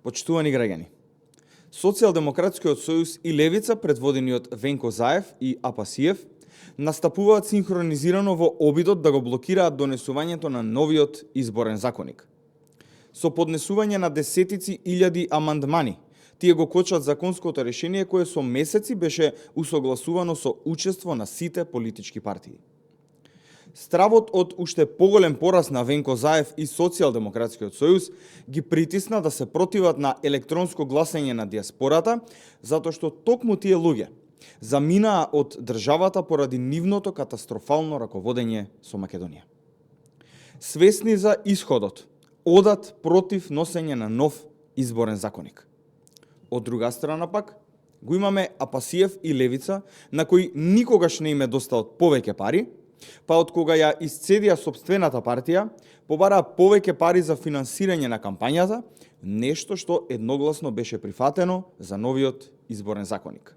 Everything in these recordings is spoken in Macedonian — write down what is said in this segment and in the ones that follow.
Почитувани граѓани, Социјалдемократскиот сојуз и Левица, предводени од Венко Заев и Апасиев, настапуваат синхронизирано во обидот да го блокираат донесувањето на новиот изборен законник. Со поднесување на десетици илјади амандмани, тие го кочат законското решение кое со месеци беше усогласувано со учество на сите политички партии. Стравот од уште поголем пораз на Венко Заев и Социјалдемократскиот сојуз ги притисна да се противат на електронско гласање на диаспората, затоа што токму тие луѓе заминаа од државата поради нивното катастрофално раководење со Македонија. Свесни за исходот, одат против носење на нов изборен законник. Од друга страна пак, го имаме Апасиев и Левица, на кои никогаш не им е достаат повеќе пари, па од кога ја исцедија сопствената партија, побараа повеќе пари за финансирање на кампањата, нешто што едногласно беше прифатено за новиот изборен законник.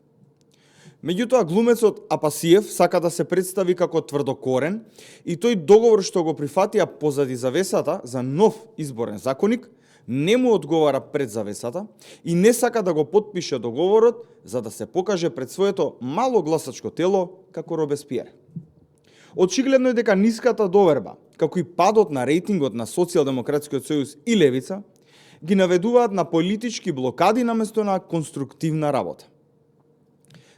Меѓутоа, глумецот Апасиев сака да се представи како тврдокорен и тој договор што го прифатија позади завесата за нов изборен законник не му одговара пред завесата и не сака да го потпише договорот за да се покаже пред своето мало гласачко тело како Робеспиер. Очигледно е дека ниската доверба, како и падот на рейтингот на Социјалдемократскиот сојуз и Левица, ги наведуваат на политички блокади наместо на конструктивна работа.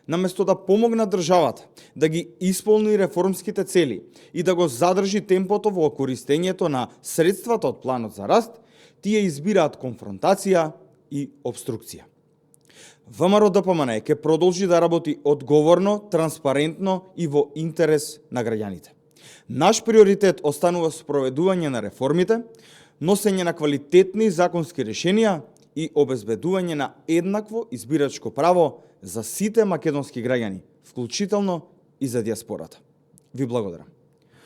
Наместо да помогнат државата да ги исполни реформските цели и да го задржи темпото во користењето на средствата од планот за раст, тие избираат конфронтација и обструкција. ВМРО-ДПМН ќе продолжи да работи одговорно, транспарентно и во интерес на граѓаните. Наш приоритет останува спроведување на реформите, носење на квалитетни законски решенија и обезбедување на еднакво избирачко право за сите македонски граѓани, вклучително и за диаспората. Ви благодарам.